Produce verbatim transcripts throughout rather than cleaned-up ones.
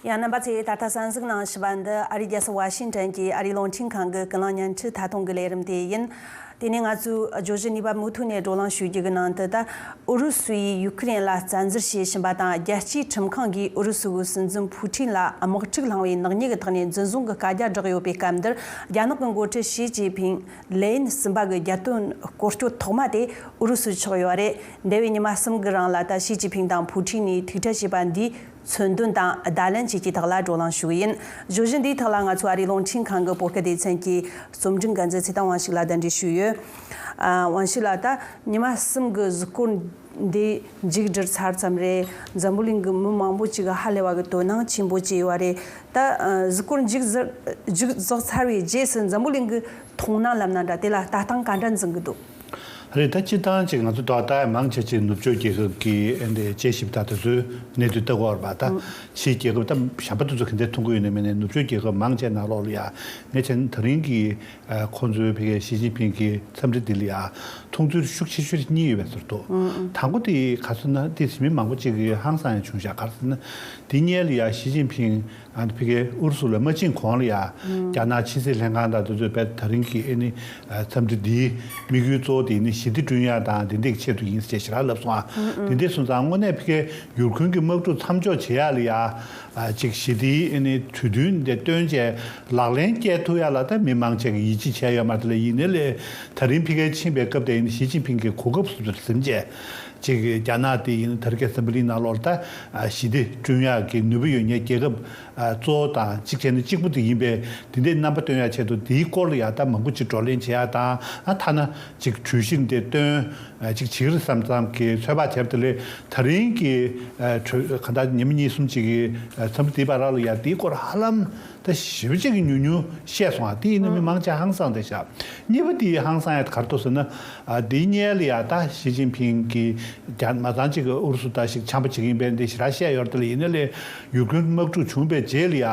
ཡང་རྣམ་པ་ཚོས་ད་ལྟ་གསན་གཟིགས་གནང་བཞིན་པ་འདི་ཨ་རིའི་རྒྱལ་ས་ཝ་ཤིང་ཊོན་གྱི་ཨ་རིའི་རླུང་འཕྲིན་ཁང་གི་ཀུན་གླེང་བརྙན་འཕྲིན་ཐད་གཏོང་གི་ལས་རིམ་དེ་ཡིན། དེ་ནས་ང་ཚོས་བརྗོད་གཞི་གཉིས་པ་མུ་མཐུད་ནས་བགྲོ་གླེང་ཞུ་རྒྱུ་གི་ནང་དུ། ད་ཨུ་རུ་སུ་ཡིས་ཡུ་ཁུ་རེན་ལ་བཙན་འཛུལ་བྱེད་བཞིན་པ་དང་། རྒྱལ་སྤྱིའི་ཁྲིམས་ཁང་གིས་ཨུ་རུ་སུ་གི་སྲིད་འཛིན་ཕུའུ་ཀྲིན་ལ་དམག་འཁྲུག་བསླངས་པའི་ནག་ཉེས་ཀྱི་ཐོག་ནས་འཛིན་བཟུང་གི་བཀའ་རྒྱ་བསྒྲགས་ཡོད་པའི་སྐབས་འདིར། རྒྱ་ནག་གི་འགོ་ཁྲིད་ཞི་ཅིན་ཕིང་ལེ་ཡིན་གསུམ་པ་གི་རྒྱལ་དོན་སྐོར་སྐྱོད་ཐོག་མ་དེ་ཨུ་རུ་སུར་ཆགས་ཡོད་རེད། འདས་པའི་ཉི་མ་གསུམ་གི་རིང་ལ་ད་ཞི་ཅིན་ཕིང་དང་ཕུའུ་ཀྲིན་གཉིས་ཐུག་འཕྲད་བྱས་པ་འདིའི་མཚོན་དོན་དང་བརྡ་ལན་བཅས་ཀྱི་ཐོག་ལ་བགྲོ་གླེང་ཞུ་གི་ཡིན། བརྗོད་གཞི་འདིའི་ཐོག་ལ་ང་ཚོ་ཨ་རིའི་རླུང་འཕྲིན་ཁང་གི་བོད་སྐད་སྡེ་ཚན་གྱི་རྩོམ་སྒྲིག་འགན་འཛིན་ཚེ་བརྟན་དབང་ཕྱུག་ལ་གདན་འདྲེན་ཞུས་ཡོད། ཨ། དབང་ཕྱུག་ལགས། ད་ཉི་མ་གསུམ་གྱི་གཟིགས་སྐོར་འདི་མཇུག་བསྒྲིལ་ཚར་ཙམ་རེད། འཛམ་བུ་གླིང་གི་མི་མང་པོ་ཅིག་གིས་ཧ་ལས་པ་གི་དོ་སྣང་ཆེན་པོ་བྱས་ཡོད་རེད། ད་ཨ་གཟིགས་སྐོར་མཇུག་ཟིར་མཇུག་རྫོགས་ཚར་བའི་རྗེས་སུ་འཛམ་བུ་གླིང་གི་མཐོང་སྣང་ལབ་ན་འདྲ། དེ་ལ་ལྟ་སྟངས་ག་འདྲ་འཛིན་གི་འདུག་རེད། ད་སྤྱིར་བཏང་ཅིག་ང་ཚོ་དོ་བདག་མང་ཆེ་ཅིག་ནུབ་ཕྱོགས་རྒྱལ་ཁབ་ཀྱི་ཨེ་འདྲའི་དཔྱད་ཞིབ་དང་དེ་ཚོའི་གནས་ཚུལ་ལྟ་གི་ཡོད་རེད་པ། ད་ཕྱིའི་རྒྱལ་ཁབ་ད་གཞན་པ་དེ་ཚོ་ག་འདྲ་མཐོང་གི་ཡོད་ན་མིན་ནའི་ནུབ་ཕྱོགས་རྒྱལ་ཁབ་མང་ཆེ་ནང་ལོགས་ལ་ཡ་ངས་བྱས་ན་ད་རིང་གི་ཨ་ཁོང་ཚོའི་ཕ་གིའི་ཞི་ཅིན་ཕིང་གི་འཚམས་འདྲི་འདི་ལ་ཡ་མཐོང་ཚུལ་ཤུགས་ཆེ་ཤོས་གཉིས་ཡོད་པའི་ཟུར་དུ། དང་པོ་དེ་ག་རེ་ཟེར་ན། དེ་མི་མང་པོ་ཅིག་གིས་ཧང་སང་ཡང་བྱུང་ཤག་ག་རེ་ཟེར་ན། དེ་སྔོན་ལ་ཡ་ཞི་ཅིན་ཕིང་ཨ་ནི་ཕ་གིའི་ཨུ་རུ་སུ་ལ་མ་ཕྱིན་གོང་ལ་ཡ། རྒྱ་ནག་ཕྱི་སྲིད་ལྷན་ཁང་དང་དེ་ཚོས་དཔེ་ད་རིང་གི་ཨེ་ནི་ཨ་འཚམས་འདྲི་འདིའི་དམིགས་ཡུལ་གཙོ་བོ་དེ་ནི་ཞི་བདེ་བསྐྲུན་ཡག་དང་དེ་འདྲའི་ཆེད་དུ་ཡིན་ཟེར་ཞེ་དྲག་ལབ་སོང་ཨ། དེ་འདྲ་སོང་ཙང་དངོས་གནས་ཕ་གིའི་ཡུཀ་རེན་གྱི་དམག་འཁྲུག་མཚམས་འཇོག་བྱེད་ཡག་ལ་ཡ། ཨ་ཅིག་ཞི་བདེའི་ཨེ་ནི་གྲོས་མཐུན་དེ་བཏོན་བྱས་ལག་ལེན་བསྐྱལ་ཐུབ་ཡག་ལ་ད་མི་མང་ཆེ་གིས་ཡིད་ཆེས་བྱས་ཡོད་མ་རེད་ལ། ཡིན་ནའི་ལས་ད་རིང་ཕ་གིར་ཕྱིན་པའི་སྐབས་དེ་ཨེ་ནི་ཞི་ཅིན་ཕིང་གི་གོ་སྐབས་སུ་ཟིན་བྱས། ཅིག་རྒྱ་ནག་དེ་ཡིན་ན་ད་རེས་ཀྱི་འཛམ་བུ་གླིང་ནང་ལོགས་ལ་ད་ཞི་བདེ་བསྐྲུན་ཡག་གི་ནུས་པ་ཡོད་མཁན་རྒྱལ་ཁབ་གཙོ་བོ་དང་གཅིག་བྱས་ན་གཅིག་པུ་དེ་ཡིན་པས། དེ་འདྲའི་རྣམ་པ་སྟོན་ཡག་ཆེད་དུ་དེའི་སྐོར་ལ་ཡ་ད་མང་པོ་ཅིག་བགྲོ་གླེང་བྱེད་ཡག་དང་། ཨ་ཐ་ན་ཅིག་གྲོས་གཞི་འདི་བཏོན། ཨ་ཅིག་བྱེད་ཀྱི་རེད་བསམ་ཙམ་གྱི་ཚོད་དཔག་བྱས་པ་དེ་ལས་ད་རིང་གི་ཨ་གྲོས་གང་ལྟར་ཉིན་མོ་གཉིས་གསུམ་ཅིག་གི་ཨ་མཚམས་འདིའི་བར་ལ་ཡ་དེའི་སྐོར་ཧ་ལམ་ད་ཞེ་པོ་ཅིག་གི་ཉུང་ཉུང་བཤད་སོང་ཨ། དེ་ཡིན་ན་མི་མང་ཆེ་ཧང་སངས་བསྡད་ཤག་གཉིས་པ་དེ་ཧང་སངས་ཡ་ག་རེ་འདུག་ཟེར་ན། ཨ་དེ་སྔོན་ལ་ཡ་ད་ཞི་ཅིན་ཕིང་གིས་རྒྱ་མ་ཚང་ཅིག་གི་ཨུ་རུ་སུ་དང་ཞིག་འཆམ་པོ་བྱེད་ཀྱི་ཡིན་པས་འདི་ཞེ་དྲག་བཤད་ཡོད་རེད་དེ་ལ། ཡིན་ན་ལས་ཡུཀ་རེན་དམག་འཁྲུག་བྱུང་བའི་རྗེས་ལ་ཡ།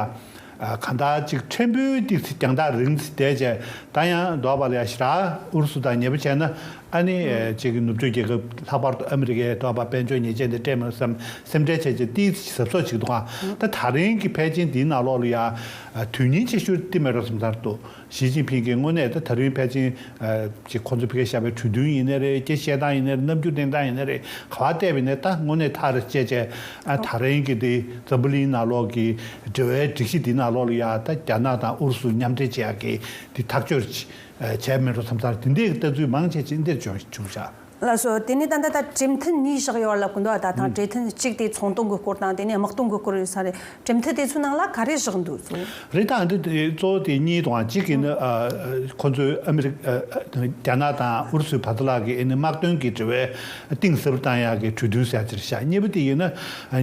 ཨ་གང་ལྟར་ཅིག་ཕྲན་བུ་ཏིག་ཙི་རྒྱང་ཐག་རིང་ཙམ་བསྡད་བྱས། ད་ཡང་འདོད་པ་ལ་ཡ་ཞེ་དྲག་ཨུ་རུ་སུ་དང་ཉེ་པོ་བྱས་ན། ཨ་ནི་ཨེ་ཅིག་གི་ནུབ་ཕྱོགས་རྒྱལ་ཁབ་ལྷག་པར་དུ་ཨ་མི་རི་ཀའི་འདོད་པ་དཔལ་འབྱོར་ཉེས་ཆད་འདི་སྤྲད་མི་བསམ་སེམས་ཁྲལ་བྱས་བྱས་ཏིག་ཙི་གཟབ་གཟབ་བྱེད་ཀྱི་འདུག་ཨ། ད་ད་རིང་གི་ཕལ་ཆེར་འདིའི་ནང་ལོགས་ལ་ཡ་ཨ་དོན་སྙིང་ཆེ་ཤོས་ཏིག་མེད་འགྲོ་བསམ་ཚར་འདུག་ཞི་ཅིན་ཕིང་གིས་དངོས་གནས་ད་ད་རིང་ཕལ་ཆེར་ཨ་ཅིག་ཁོང་ཚོ་ཕ་གིར་བཞག་པའི་གྲོས་མཐུན་ཡིན་ནའི་རེད། སྐད་བཤད་སྟངས་ཡིན་ནའི་རེད། རྣམ་འགྱུར་བསྟན་སྟངས་ཡིན་ནའི་རེད། ག་པར་བལྟས་པ་ཡིན་ནའི་ད་དངོས་གནས་ཐག་རིང་བཅད་བྱས། ཨ་ད་རིང་གི་དེ་འཛམ་བུ་གླིང་ནང་ལོགས་ཀྱི་འབྲེལ་བའི་སྒྲིག་གཞི་འདིའི་ནང་ལོགས་ལ་ཡ་ད་རྒྱ་ནག་དང་ཨུ་རུ་སུ་མཉམ་འབྲེལ་བྱེད་ཡག་གི་དེ་ཐག་གཅོད་ཅིག་ཨ་བྱས་མེད་འགྲོ་བསམ་ཚར། དེ་འདྲའི་ལྟ་ཚུལ་མང་ཆེ་ཅིག་འདིར་བྱུང་བྱུང་ཤག་ལགས་སོ། དེ་ནས་ད་ལྟ་ད་གྲོས་མཐུན་གཉིས་བཞག་ཡོད་ལབ་གི་འདུག་ད་ཐེངས་གྲོས་མཐུན་གཅིག་དེ་ཚོང་དོན་གྱི་སྐོར་དང་། དེ་ནས་དམག་དོན་གྱི་སྐོར་ཡོད་ས་རེད། གྲོས་མཐུན་དེ་ཚོའི་ནང་ལ་ག་རེ་བཞག་འདུག་ཟེར། རེད། ད་འདི་དེ་གཙོ་བོ་དེ་གཉིས་དང་། གཅིག་གིས་ནི་ཨ་ཁོ་ཚོས་ཨ་མི་རི་ཨ་རྒྱ་ནག་དང་ཨུ་རུ་སུའི་བར་དུ་ལ་གི་ཨ་ནི་དམག་དོན་གྱི་འབྲེལ་བ་གཏིང་ཟབ་བཏང་ཡག་གི་གྲོས་མཐུན་ཟེར་ཡག་ཅིག་རེད་ཤག་གཉིས་པ་དེ་ཡིན་ན་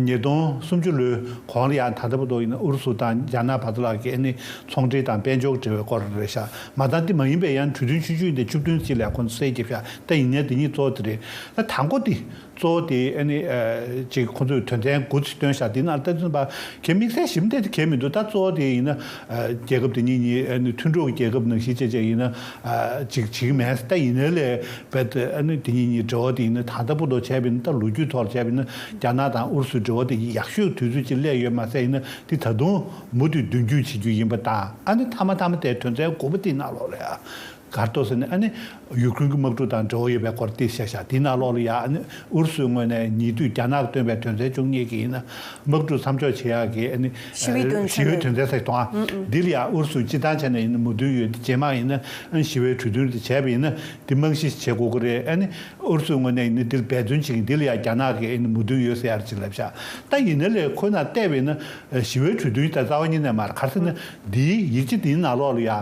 ཉིས་སྟོང་སུམ་ཅུ་ལོའི་གོང་ལ་ཡང་ད་ལྟ་བར་དུ་ཡིན་ན་ཨུ་རུ་སུ་དང་རྒྱ་ནག་བར་དུ་ལ་གི་ཨ་ནི་ཚོང་འབྲེལ་དང་དཔལ་འབྱོར་འབྲེལ་བའི་སྐོར་རེད་ཤག་མ་ད་འདི་མ་ཡིན་པའི་ཡང་གྲོས་མཐུན་ཆུང་ཆུང་དེ་བཅུ་བདུན་ཅིག་ལ་ཁོང་ཚོ་གསལ་བརྗེ་བྱས། ད་ཡིན་ནའི་དེ་གཉིས་གཙོ་བོ་དེ་རེད། ད་དང་པོ་དེ་གཙོ་བོ་དེ་ཨ་ནི་ཨ་ཅིག་ཁོང་ཚོས་དོན་ཚན་དགུ་ཅིག་བཏོན་ཤག་དེ་ནང་ལ་ལྟ་ཚུལ་པ་གལ་དམིགས་བསལ་ཞིབ་འདྲ་དེ་གལ་མི་འདུག་ད་གཙོ་བོ་དེ་ཡིན་ན་ཨ་རྒྱལ་ཁབ་དེ་གཉིས་གཉིས་ཨ་ནི་མཐུན་གྲོགས་ཀྱི་རྒྱལ་ཁབ་ནང་བཞིན་བྱས་བྱས་ཡིན་ན་ཨ་ཅིག་བྱེད་ཀྱི་མེད། ད་ཡིན་ནའི་ལས་རྦད་དེ་ཨ་ནི་དེ་གཉིས་གཉིས་འབྲེལ་བ་དེ་ཡིན་ན་ད་ལྟ་བར་དུ་བྱས་པ་ཡིན་ན། ད་ལོ་རྒྱུས་ཐོག་ལ་བྱས་པ་ཡིན་ན་རྒྱ་ནག་དང་ཨུ་རུ་སུའི་འབྲེལ་བ་དེ་ཡག་ཤོས་དུས་ཚོད་ཅིག་སླེབས་ཡོད་མ་ཟད། ཡིན་ན་དེ་ད་དུང་མུ་མཐུད་མདུན་སྐྱོད་བྱེད་རྒྱུ་ཡིན་པ་དང་། ཨ་ནི་མཐའ་མ་མཐའ་མ་དེ་དོན་ཚན་དགུ་པ་དེའི་ནང་ལོགས་ལ་ཡ། ག་རེ་འདུག་ཟེར་ན། ཨ་ནི་ཡུཀ་རེན་གྱི་དམག་འཁྲུག་དང་འབྲེལ་བ་ཡོད་པའི་སྐོར་དེ་བཤད་ཤག་དེའི་ནང་ལོགས་ལ་ཡ་ཨ་ནི་ཨུ་རུ་སུའི་ངོས་ནས་ཉེ་དུས་རྒྱ་ནག་གིས་བཏོན་པའི་དོན་ཚན་བཅུ་གཉིས་ཀྱི་ཡིན་ན་དམག་འཁྲུག་མཚམས་འཇོག་བྱེད་ཡག་གི་ཨ་ནི་ཞི་བའི་དོན་ཞི་བའི་ཚན་དོན་ཚན་ཟེར་གྱི་འདུག་ཨ། འདི་ལ་ཡ་ཨུ་རུ་སུ་སྤྱིར་བཏང་བྱས་ན་ཡིན་ན་མོས་མཐུན་ཡོད། དེ་རྗེས་མ་ཡིན་ན་ཨ་ནི་ཞི་བའི་གྲོས་མཐུན་དེ་བྱས་པ་ཡིན་ན་དེ་རྨང་གཞི་བྱེད་དགོས་ཀྱི་རེད། ཨ་ནི་ཨུ་རུ་སུའི་ངོས་ནས་ཡིན་ན་འདིར་འབད་བརྩོན་བྱེད་ཀྱི། འདི་ལ་ཡ་རྒྱ་ནག་གིས་ཨ་ནི་མོས་མཐུན་ཡོད་ཟེར་ཡག་ཅིག་ལབ་ཤག་ད་ཡིན་ན་ལས་ཁོ་ན་བལྟས་པ་ཡིན་ན་ཞི་བའི་གྲོས་མཐུན་ད་རྩ་བ་ཉིད་ནས་མ་རེད། ག་རེ་ཟེར་ན། འདིའི་ཡིག་ཆ་འདིའི་ནང་ལོགས་ལ་ཡ།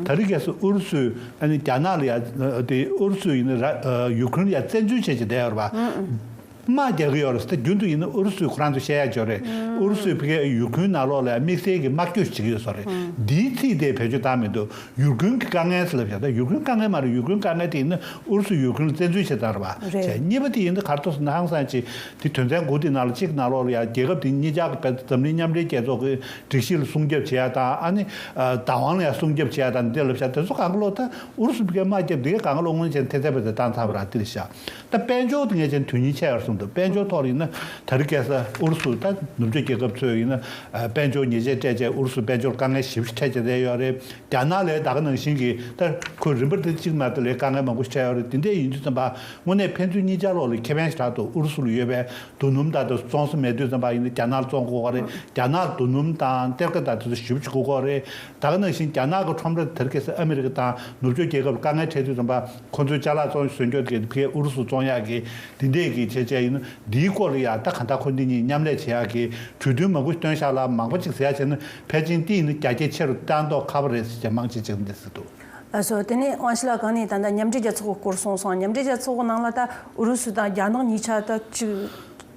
ད་རེས་ཁ་སང་ཨུ་རུ་སུས་ཨ་ནི་རྒྱ་ནག་ལ་ཡ་དེ་ཨུ་རུ་སུ་ཡིན་ན་ར་ཡུ་ཁུ་རེན་ལ་ཡ་བཙན་འཛུལ་བྱས་བྱས་བསྡད་ཡོད་རེད་པ། དམག་རྒྱག་གི་ཡོད་རེད་ཟེར། ད་རྒྱུན་དུ་ཡིན་ན་ཨུ་རུ་སུས་ཁོ་རང་ཚོ་བཤད་ཡ་ཅིག་ཡོད་རེད། ཨུ་རུ་སུས་ཕ་གིའི་ཡུ་ཁུ་རེན་ནང་ལོགས་ལ་ཡ་དམིགས་བསལ་གྱི་དམག་སྐྱོད་བྱེད་ཀྱི་ཡོད་ས་རེད། འདིའི་ཚིག་དེ་བེད་སྤྱོད་བཏང་མི་འདུག་ཡུ་ཁུ་རེན་གྱི་དཀའ་ངལ་ཟེར་ལབ་བཞག་ད་ཡུ་ཁུ་རེན་དཀའ་ངལ་མ་རེད། ཡུ་ཁུ་རེན་དཀའ་ངལ་དེ་ཡིན་ན་ཨུ་རུ་སུས་ཡུ་ཁུ་རེན་ལ་བཙན་འཛུལ་བྱས་བཏང་རེད་པ། རེད། བྱས། གཉིས་པ་དེ་ཡིན་ན་ག་རེ་འདུག་ཟེར་ན། ཧང་སང་ཅིག་དེ་དོན་ཚན་དགུ་དེ་ནང་ལ་གཅིག་ནང་ལོགས་ལ་ཡ་རྒྱལ་ཁབ་དེ་གཉིས་ཆར་གྱི་བར་དུ་འཛམ་གླིང་མཉམ་འབྲེལ་རྒྱལ་ཚོགས་ཀྱི་སྒྲིག་གཞི་ལ་སྲུང་སྐྱོབ་བྱེད་ཡ་དང་། ཨ་ནི་ཨ་བདག་དབང་ལ་ཡ་སྲུང་སྐྱོབ་བྱེད་ཡ་དང་། འདི་ལབ་བཞག་དེ་ཚོ་གང་ག་ལོག་ད་ཨུ་རུ་སུ་ཕ་གིར་དམག་རྒྱབ་འདི་ག་གང་ག་ལོག་སྔོན་ཆད་ཐེ་ཚད་པ་དེ་བཏང་ཚར་བ་ར། འདི་རེད་ཤག་ད་དཔལ་འབྱོར་དེ་ངས་བྱས་ན་དོན་སྙིང་ཆེ་བར་ འདུག་དཔལ་འབྱོར་ཐོག་ཡིན་ན་དེ་རིང་ཁ་སང་ཨུ་རུ་སུ་ད་ནུབ་ཕྱོགས་རྒྱལ་ཁབ་ཚོས་ཡིན་ན་དཔལ་འབྱོར་ཉེས་ཆད་སྤྲད་བྱས་ཨུ་རུ་སུ་དཔལ་འབྱོར་དཀའ་ངལ་ཞེ་པོ་ཅིག་འཕྲད་བྱས་བསྡད་ཡོད་རེད། རྒྱ་ནག་ལ་ད་ག་ནང་བཞིན་གྱི་ད་ཁོས་རིམ་པར་དེ་གཅིག་མ་གཏོགས་ལས་དཀའ་ངལ་མང་པོ་ཞིག་འཕྲད་ཡོད་རེད། དེ་འདྲ་ཡིན་དུས་ཙམ་པ་དངོས་གནས་ཕན་ཚུན་གཉིས་ཆར་ལོག་ལ་ཁེ་ཕན་ཞེ་དྲག་འདུག་ཨུ་རུ་སུ་ལ་ཡོད་པའི་རྡོ་སྣུམ་དང་དུ་བཙོང་ས་མེད་དུས་ཙམ་པ་ཡིན་ན་རྒྱ་ནག་ལ་བཙོང་དགོས་པ་རེད། རྒྱ་ནག་རྡོ་སྣུམ་དང་གཏེར་ཁ་དང་དེ་ཚོ་ཞེ་པོ་ཅིག་དགོས་ཀྱི་རེད། ད་ག་ནང་བཞིན་རྒྱ་ནག་གི་ཁྲོམ་ར་དེར་ཁ་སང་ཨ་མི་རི་ཀ་དང་ནུབ་ཕྱོགས་རྒྱལ་ཁབ་དཀའ་ངལ་འཕྲད་དུས་ཙམ་པ་ཁོ་ཚོའི་ཅ་ལག་བཙོང་བཟོ་འཇོག་དེ་ཕ་གིར་ཨུ་རུ་སུ་བཙོང་ཡག་གི་དེ་འདྲས་ཀྱི་བྱས་བྱས་ཡིན་ན་འདིའི་སྐོར་ལ་ཡང་ད་གང་ལྟར་ཁོ་འདི་གཉིས་མཉམ་ལས་བྱེད་ཡག་གི་གྲོས་མཐུན་མང་པོ་ཞིག་བཏོན་བཞག་ལ་མང་པོ་ཅིག་ཟེར་ཡག་བྱས་ན་ཕལ་ཆེར་འདི་ཡིན་ན་རྒྱ་སྐྱེད་ཆེ་རུ་བཏང་མདོག་ཁ་པོ་རེད་ཟེར་བྱས་མང་ཆེ་ཅིག་འདི་ཟེར་འདུག་ལགས་སོ། དེ་ནས་དབང་ཕྱུག་ལགས་གང་ནས་ད་ལྟ་མཉམ་འབྲེལ་རྒྱལ་ཚོགས་ཀྱི་སྐོར་གསུངས་སོང་། མཉམ་འབྲེལ་རྒྱལ་ཚོགས་ཀྱི་ནང་ལ་ད་ཨུ་རུ་སུ་དང་རྒྱ་ནག་གཉིས་ཆ་ད་ཅིག་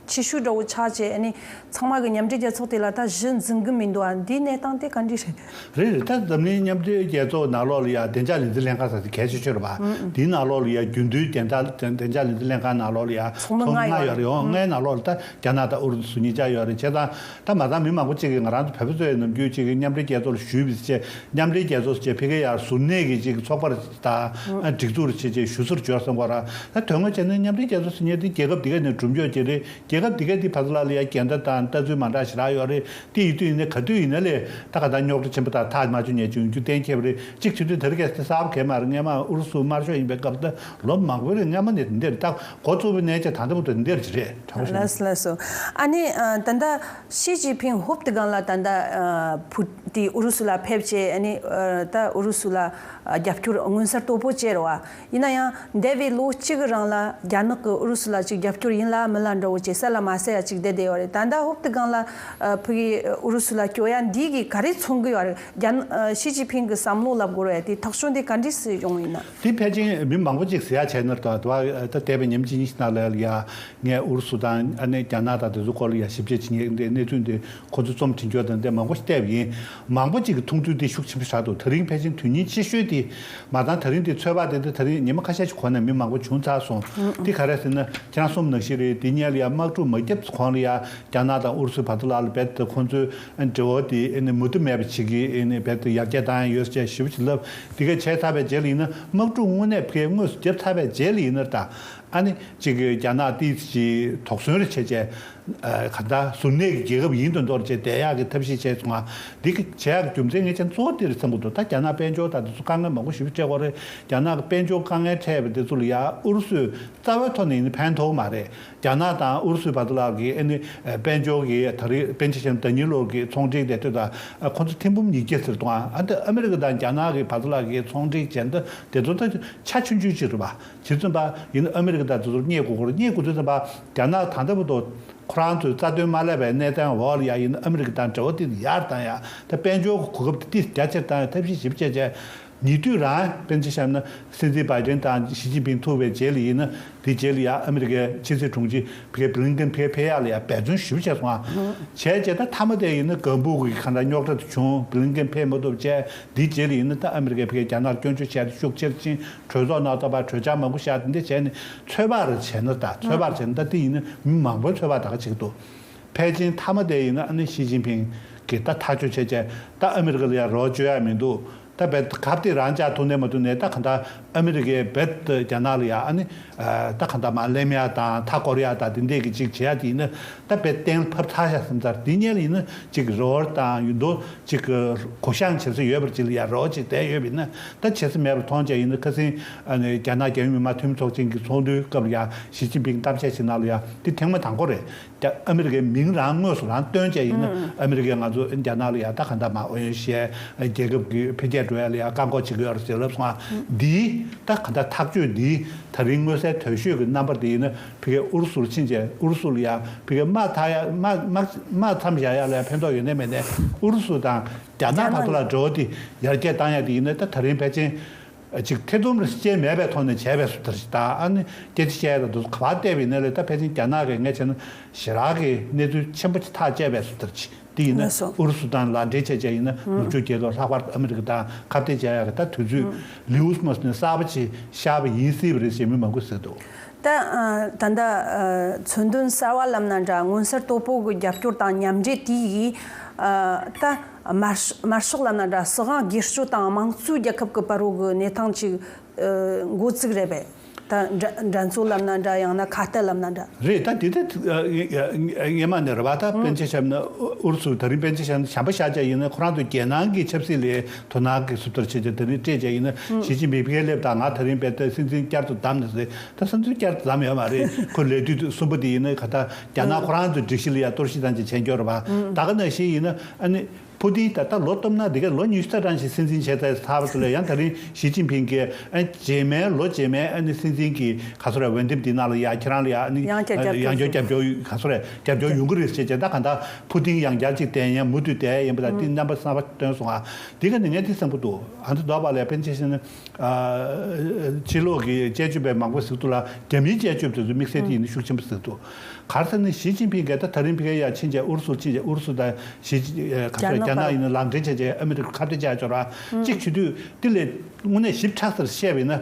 ཕྱི་ཤུགས་འདྲ་བོ་ཆགས་བྱས་ཨ་ནི་ཚང་མ་གི་མཉམ་འབྲེལ་རྒྱལ་ཚོགས་དེ་ལ་ད་གཞི་འཛིན་གི་མི་འདུག་ཨ་འདིའི་གནས་སྟངས་དེ་ག་འདྲ་རེད། རེད་རེད། ད་འཛམ་གླིང་མཉམ་འབྲེལ་རྒྱལ་ཚོགས་ནང་ལོགས་ལ་ཡ་བདེ་འཇགས་ལས་འཛིན་ལྷན་ཁང་ཟེར་དེ་གལ་ཆེ་ཤོས་རེད་པ། དེའི་ནང་ལོགས་ལ་ཡ་རྒྱུན་དུའི་བདེ་འཇགས་བདེ་འཇགས་ལས་འཛིན་ལྷན་ཁང་ནང་ལོགས་ལ་ཡ་ཚོགས་མི་ཚོགས་མི་ལྔ་ལྔ་ཡོད་རེད། ཡོང་ལྔའི་ནང་ལོགས་ལ་ད་རྒྱ་ནག་དང་ཨུ་རུ་སུ་གཉིས་ཆ་ཡོད་རེད། བྱས་ཙང་ད་མ་ཚང་མི་མང་པོ་ཅིག་གིས་ང་རང་ཚོ་བོད་པ་ཚོས་ནམ་རྒྱུན་ཅིག་གིས་མཉམ་འབྲེལ་རྒྱལ་ཚོགས་ལ་ཞུས་པ་བྱས། མཉམ་འབྲེལ་རྒྱལ་ཚོགས་ཟེར་བྱས་ཕ་གི་ཡར་ཟུར་གནས་ཀྱི་ཅིག་ཚོགས་པ་དང་སྒྲིག་འཛུགས་རེ་བྱས་བྱས་ཞུ་སོར་འབྱོར་སོང་གོ་ར། ད་དོན་དངོས་བྱས་ན་མཉམ་འབྲེལ་རྒྱལ་ཚོགས་ཟེར་མཁན་དེ་རྒྱལ་ཁབ་དེ་ག་ནས་གྲུབ་འབྱོར་གྱི་རེད། རྒྱལ་ཁབ་དེ་ག་དེ་བར་ལ་ལ་ཡ་འགལ་ཟླ་དང་ལྟ་ཚུལ་མ་འདྲ་ཞེ་དྲག་ཡོད་རེད། དེ་ཡིན་དུས་ཡིན་ན་ག་དུས་ཡིན་ན་ལས་ད་ག་ད་རྙོག་དྲ་ཆེན་པོ་དང་ཐག་མ་ཆོད་ཉེ་ཆུང་རྒྱུ་གཏན་འཁེལ་བ་རེད། གཅིག་བྱེད་དུས་དེ་རིང་ཁ་སང་དེ་གསར་པ་གས་མ་རེད། སྔས་མ་ཨུ་རུ་སུ་དམར་ཤོག་ཡིན་པའི་སྐབས་དེ་ལོ་མང་པོའི་རིང་སྔས་མ་ནས་དེ་འདིར་ད་འགོ་བཙུགས་པའི་ནས་ཀྱང་ད་ལྟ་བར་དུ་འདིར་རེད། དྲང་པོ་བཤད་ན། ལགས་སོ་ལགས་སོ། ཨ་ནི་ཨ་ད་ལྟ་ཞི་ཅིན་ཕིང་ཧོབ་ཏེ་སྒང་ལ་ད་ལྟ་ཨ་ཕུ་དེ་ཨུ་རུ་སུ་ལ་ཕེབས་བྱས་ཨ་ནི་ཨ་ད་ཨུ་རུ་སུ་ལ་ཨ་རྒྱབ་སྐྱོར་མངོན་གསལ་དོད་པོ་བྱས་རེད་བ། ཡིན་ན་ཡང་འདས་པའི་ལོ་གཅིག་གི་རིང་ལ་རྒྱ་ནག་གིས་ཨུ་རུ་སུ་ལ་ཅིག་རྒྱབ་སྐྱོར་ཡིན་ལ་མིན་ལ་འདྲ་བོ་ཅིག་གསལ་ལ་མ་གསལ་ཡ་ཅིག་བསྡད་བསྡད་ཡོད་རེད། ད་ལྟ་ཧོབ་ཏེ་སྒང་ལ་ཨ་ཕ་གི་ཨུ་རུ་སུ་ལ་སྐྱོ་ཡ་འདི་གིས་ག་རེ་མཚོན་གི་ཡོད་རེད། རྒྱ་ནག་ཨ་ཞི་ཅིན་ཕིང་གི་བསམ་བློ་ལབ་དགོས་རེད། དེ་ཐག་གཅོད་འདི་ག་འདྲས་སེ་ཡོང་ཡིན་ན། དེ་ཕལ་ཆེར་མི་མང་པོ་ཅིག་ཟེར་ཡ་བྱས་ན་ད་ད་ད་འདས་པའི་ཉིན་གཅིག་གཉིས་ཤིག་ནང་ལ་ཡ་ངས་ཨུ་རུ་སུ་དང་ཨ་ནི་རྒྱ་ནག་དང་དེ་ཚོ་སྐོར་ལ་ཡ་ཞིབ་དཔྱད་བྱེད་མཁན་འདི་གནས་ཚུལ་འདི་ཁོ་ཚོ་རྩོམ་བྲིས་འཇོག་དང་འདི་མང་པོ་ཞིག་བལྟས་པ་ཡིན། མང་པོ་ཅིག་གི་མཐོང་ཚུལ་འདི་ཤུགས་ཆེན་པོ་ཞིག་འདུག་དེ་རིང་ཕལ་ཆེར་དོན་སྙིང་ཆེ་ཤོས་དེ་མ་ཚང་དེ་རིང་འདི་ཚོད་དཔག་དེ་འདི་དེ་རིང་ཉི་མ་ཁ་ཤས་ཤིག་གོང་ནས་མི་མང་པོ་བྱུང་ཚར་སོང་། འདི་ག་རེ་ཟེར་ན་ཁྱེད་རང་གསུངས་ནང་བཞིན་རེད། དེ་སྔོན་ལ་ཡ་དམག་འཁྲུག་མ་བརྒྱབ་གོང་ལ་ཡ་རྒྱ་ནག་དང་ཨུ་རུ་སུའི་བར་དུ་ལ་ལ་རྦད་དེ་ཁོང་ཚོའི་འབྲེལ་བ་དེ་ཨ་ནི་མུ་མཐུད་མེད་པ་བྱེད་ཀྱི་ཨ་ནི་རྦད་དེ་ཡར་རྒྱས་བཏང་ཡ་ཡོད་ཅེས་ཞིབ་ཅིག་ལབ། དེ་ག་བྱས་ཚར་བའི་རྗེས་ལ་ཡིན་ན་དམག་འཁྲུག་དངོས་གནས་ཕར་དངོས་སུ་བརྒྱབ་ཚར་བའི་རྗེས་ལ་ཡིན་ན་ད་ཨ་ནི་གཅིག་གི་རྒྱ་ནག་ཏོག་ཙམ་དོགས་ཟོན་རེ་བྱས་བྱས་ག་ད་ཟུར་གནས་ཀྱི་རྒྱལ་ཁབ་ཡིན་དུ་འདོར་བྱས་བསྡད་ཡག་གི་ཐབས་ཤེས་བྱས་སོང་ང་། འདི་གི་བྱས་ཡག་གི་རྒྱུ་མཚན་ངས་ཀྱང་གཙོ་བོ་དེ་རེད་བསམ་གྱི་འདུག་ད་རྒྱ་ནག་དཔལ་འབྱོར་དང་དེ་ཚོ་དཀའ་ངལ་མང་པོ་ཞེ་པོ་འཕྲད་ཀྱི་ཡོད་རེད། རྒྱ་ནག་གི་དཔལ་འབྱོར་དཀའ་ངལ་འཕྲད་པ་དེ་ཚོ་ལ་ཡ་ཨུ་རུ་སུས་རྩ་བའི་ཐོག་ནས་ཡིན་ན་ཕན་ཐོགས་མ་རེད། རྒྱ་ནག་དང་ཨུ་རུ་སུའི་བར་དུ་ལ་གི་ཨ་ནི་དཔལ་འབྱོར་གྱི་ད་རེས་པཎ་ཆེན་བཤམས་ཟླ་ཉིན་ལོར་གྱི་ཚོང་འབྲེལ་དེ་དུས་ད་ཁོ་ཚོ་ཐེར་འབུམ་ཉིས་བརྒྱ་ཟེར་གཏོང་ཨ། ཨ་ད་ཨ་མི་རི་ཀ་དང་རྒྱ་ནག་གི་བར་དུ་ལ་གི་ཚོང་འབྲེལ་བྱས་འདི་དེ་ཚོ་ད་ཆ་ཆུང་ཆུང་ཅིག་རེད་པ། བྱས་ཙང་པ་ཡིན་ན་ཨ་མི་རི་ཀ་དང་དེ་ཚོར་བསྙད་དགོས་ཀྱི་རེད། བསྙད་དགོས་དུས་ཙམ་པ་རྒྱ་ནག་ད་ལྟ་བར་དུ་ཁོ་རང་ཚོའི་རྩ་དོན་མ་སླེབས་པའི་གནས་སྟངས་འོག་ལ་ཡ་ཡིན་ན་ཨ་མི་རི་ཀ་དང་འབྲེལ་བ་དེ་ཡར་བཏང་ཡ། ད་དཔལ་འབྱོར་གྱི་གོ་སྐབས་དེ་ཏིས་རྒྱ་ཆེར་བཏང་ཡ་ཐབས་ཤེས་ཞིབ་བྱས་བྱས། ཉེ་དུས་རང་པཎ་ཆེན་བཤམས་ན་སྲིད་འཛིན་བྷའི་ཌེན་དང་ཞི་ཅིན་ཕིང་ཐུག་པའི་རྗེས་ལ་ཡིན་ན་དེ་རྗེས་ལ་ཡ་ཨ་མི་རི་ཀའི་ཕྱི་སྲིད་དྲུང་ཆེ་ཕ་གི་བྷི་ལིན་ཀེན་ཕ་གི་ཕེབས་ཡག་ལ་ཡ་འབད་བརྩོན་ཞེ་པོ་བྱས་སོང་ང་། བྱས་རྗེས་ད་མཐའ་མ་དེ་ཡིན་ན་སྒམ་པོ་གི་གང་འདྲ་རྙོག་དྲ་དེ་བྱུང་། བྷི་ལིན་ཀེན་ཕེབས་མ་ཐུབ་བྱས། དེའི་རྗེས་ལ་ཡིན་ན་ད་ཨ་མི་རི་ཀས་ཕ་གིར་རྒྱ་ནག་ལ་སྐྱོན་བརྗོད་བྱས་ཏེ་ཤུགས་ཆེར་ཕྱིན། གྲོས་ཚོགས་ནང་ལྟ་བ་གྲོས་འཆར་མང་པོ་བཞག་དེ་འདྲ་བྱས་ནས་ཚོད་དཔག་རེ་བྱས་ན། ད་ཚོད་དཔག་བྱས་ན་ད་དེ་ཡིན་ན་མི་མང་པོའི་ཚོད་དཔག་ད་ག་བྱེད་ཀྱི་འདུག་ཕལ་ཆེར་མཐའ་མ་དེ་ཡིན་ན་ཨ་ནི་ཞི་ཅིན་ཕིང་གིས་ད་ཐག་གཅོད་བྱས་བྱས་ད་ཨ་མི་རི་ཀ་ལ་ཡང་རོགས་བྱེད་ཡ་མི་འདུག་ད་བས་གབ་དེ་རང་འཇགས་ཐུབ་ནས་མ་ཐུབ་ནས་ད་གང་ལྟར་ཨ་མི་རི་ཀས་བས་རྒྱ་ནག་ལ་ཡང་ཨ་ནི་ད་གང་ལྟར་མར་གླེམ་ཡ་དང་མཐའ་བསྐོར་ཡ་དང་དེ་འདྲས་ཀྱི་ཅིག་བྱེད་ཡ་དེ་ཡིན་ན་ད་བས་གཏན་ལ་ཕབ་ཚར་ཡ་བསམ་ཚར། དེ་སྔོན་ལ་ཡིན་ན་ཅིག་རོགས་དང་ཡོད་དོ། ཅིག་གི་གུ་བཤངས་བྱེད་ས་ཡོད་པར་ཅིག་ལ་ཡ་རོགས་ཅིག་བསྡད་ཡོད་པ་ཡིན་ན། ད་བྱེད་ས་མེད་པར་མཐོང་བྱས་ཡིན་ན་ཁ་སང་ཨ་ནི་རྒྱ་ནག་རྒྱལ་ཡོངས་མི་དམངས་འཐུས་མི་ཚོགས་ཆེན་གྱི་ཚོགས་འདུའི་སྐབས་ལ་ཡ་ཞི་ཅིན་ཕིང་གཏམ་བཤད་བྱེད་ནང་ལ་ཡ་དེ་ཐེངས་མ་དང་པོ་རེད། རྒྱ་ཨ་མི་རི་ཀའི་མིང་རང་དངོས་སུ་རང་བཏོན་བྱས་ཡིན་ན་ཨ་མི་རི་ཀས་ང་ཚོ་རྒྱ་ནག་ལ་ཡ་ད་ག་འདྲ་མ་འོས་ཤེས་རྒྱལ་ཁབ་ཀྱི་འཕེལ་རྒྱས་འགྲོ་ཡ་ལ་ཡ་བཀག་འགོག་བྱེད་ཀྱི་ཡོད་རེད་ཟེར་ལབ་སོང་ང་། འདིའི་ད་ག་འདྲ་ཐག་གཅོད་འདིའི་ད་རིང་མངོན་གསལ་དོད་ཤོས་ཀྱི་རྣམ་པ་འདི་ཡིན་ན་ཕ་གིའི་ཨུ་རུ་སུར་ཕྱིན་བྱས་ཨུ་རུ་སུ་ལ་ཡ་ཕ་གིའི་དམག་ཐག་ཡ་དམག་དམག་དམག་མཚམས་བཞག་ཡ་ལ་ཡ་ཕན་ཐོགས་ཡོད་ནའི་མེད་ནའི་ཨུ་རུ་སུ་དང་རྒྱ་ནག་བར་དུ་ལ་འབྲེལ་བ་དེ་ཡར་རྒྱས་བཏང་ཡ་དེ་ཡིན་ན་ད་ད་རིང་ཕལ་ཆེར་ཅིག་ཐེ་ཚོམ་རེ་སྐྱེས་མེད་པའི་ཐོག་ནས་བྱས་པའི་སུ་དར་ཞིག་དང་ཨ་ནི་སྐད་ཆ་བཤད་ཡ་དང་དུ་ག་པར་བལྟས་པ་ཡིན་ན་ལས་ད་ཕལ་ཆེར་རྒྱ་ནག་གི་ངས་བྱས་ན་ཞེ་དྲག་གི་གནས་ཚུལ་ཆེན་པོ་ཅིག་ཐག་བཅད་པའི་སུ་དར་ཞིག་དེ་ཡིན་ན་ལགས་སོ། ཨུ་རུ་སུ་དང་ལག་འབྲེལ་བྱས་བྱས་ཡིན་ན་ནུབ་ཕྱོགས་རྒྱལ་ཁབ་ལྷག་པར་དུ་ཨ་མི་རི་ཀ་དང་ཁ་གཏད་བྱ་ཡག་གི་ད་དུས་ཚོད་ལེའུ་མོ་ནས་གསར་པ་ཅིག་ཤར་བ་ཡིན་སྲིད་པ་རེད་ཅེས་མི་མང་པོས་ཟེར་འདུག་ད་ད་ལྟ་མཚོན་དོན་གསར་བ་ལབ་ན་འདྲ་མངོན་གསལ་དོད་པོ་གི་རྒྱབ་སྐྱོར་དང་མཉམ་འབྲེལ་དེ་ཡིས་ད་དམར་དམར་ཤོག་ལབ་ན་འདྲ་སྲིད་དབང་སྒེར་གཅོད་དང་དམངས་གཙོའི་རྒྱལ་ཁབ་ཀྱི་བར་རོ་གི་གནས་སྟངས་ཅིག་འགོ་བཙུགས་རེད་པས། ད་འགྲན་འགྲན་རྩོད་ལབ་ན་འདྲ། ཡང་ན་ཁ་གཏད་ལབ་ན་འདྲ། རེད། ད་དེ་ད་སྔ་མ་ནས་རེད་བ། ད་པཎ་ཆེན་ཞབས་ནི་ཨུ་རུ་སུ། ད་རིང་པཎ་ཆེན་ཞབས་ནི་བྱམས་པ་ཤར་བྱས་ཡིན་ན། ཁོ་རང་ཚོ་རྒྱལ་ནང་གི་ཆབ་སྲིད་ལས་དོ་སྣང་གི་སུ་ལྟར་བྱས་བྱས། ད་རིང་སྤྲད་བྱས་ཡིན་ན། ཞི་ཅིན་ཕིང་ཕ་གིར་སླེབས་དང་། ང་ད་རིང་པའི་ད་སྲིད་འཛིན་བསྐྱར་དུ་བདམས་ནས་ཟེར། ད་སྲིད་འཛིན་བསྐྱར་དུ་བདམས་ཡོད་མ་རེད། ཁོ་ལས་དུས་གསུམ་པ་དེ་ཡིན་ན། ག་ད་རྒྱ་ནག་ཁོ་རང་ཚོའི་སྒྲིག་གཞི་ལ་ཡང་གཏོར་བཤིག་དང་ཅིག་བྱས་འགྱོ་རེད་བ། ད་ག་ནང་བཞིན་ཡིན་ན། ཨ་ནི་ཕུ་ཏིན་ད་ལྟ་ལོ་སྟོབས་ན་འདི་ག་ལོ་ཉི་ཤུ་རྩ་གྲངས་ཤིག་སྲིད་འཛིན་བྱས་ཚར་བ་ཚོ་ལ་ཡང་། ད་རིང་ཞི་ཅིན་ཕིང་གིས་ཨ་རྗེས་མའི་ལོ་རྗེས་མའི་ཨ་ནི་སྲིད་འཛིན་གྱི་ག་ཚོད་རེད། འོས་འདེམས་འདི་ནང་ལ་ཡ་ཁྱེད་རང་ལ་ཡ་ཨ་ནི་ཡང་བསྐྱར་རྒྱབ་ཡང་བསྐྱར་སྐྱོར་རྒྱབ་སྐྱོར་ག་ཚོད་རེད། རྒྱབ་སྐྱོར་ཡོང་གི་རེད་ཟེར་བྱས། ད་ག་ད་ཕུ་ཏིན་ཡང་བསྐྱར་ཅིག་བསྟན་ཡང་མུ་མཐུད་བསྟན་ཡིན་པ། ད་འདི་རྣམ་པ་གསར་པ་བཏོན་སོང་ང་། འདི་ག་ནས་ངས་འདི་བསམ་གྱི་འདུག་ཨ་ནི་མདོ་བ་ལས་པཎ་ཆེན་ཞིག་ནི། ཕྱི་ལོགས་ཀྱི་དཔྱད་བརྗོད་པས་མང་པོ་ཟེར་འདུག་ལ། རྒྱ་མིའི་དཔྱད་བརྗོད་དེ་ཚོ་དམིགས་བསལ་དེ་ཡིན་ན་ཤུགས་ཆེན་པོ་ཟེར་འདུག་ག་རེ་ཟེར་ན། ཞི་ཅིན་ཕིང་གིས་ད་ད་རིང་ཕ་གིར་ཡར་ཕྱིན་བྱས། ཨུ་རུ་སུར་ཕྱིན་བྱས། ཨུ་རུ་སུ་དང་ཞི་ཅིན་ཨེ་ག་ཚོད། རྒྱ་ནག་རྒྱ་ནག་ཡིན་ན་ལག་འབྲེལ་བྱས་བྱས་ཨ་མི་རི་ཀར་ཁ་གཏད་བཅག་ཆོག་ར། གཅིག་བྱེད་དུས་དེ་ལས་དངོས་གནས་ཞིབ་ཕྲ་ཟེར་བཤད་པ་ཡིན་ན།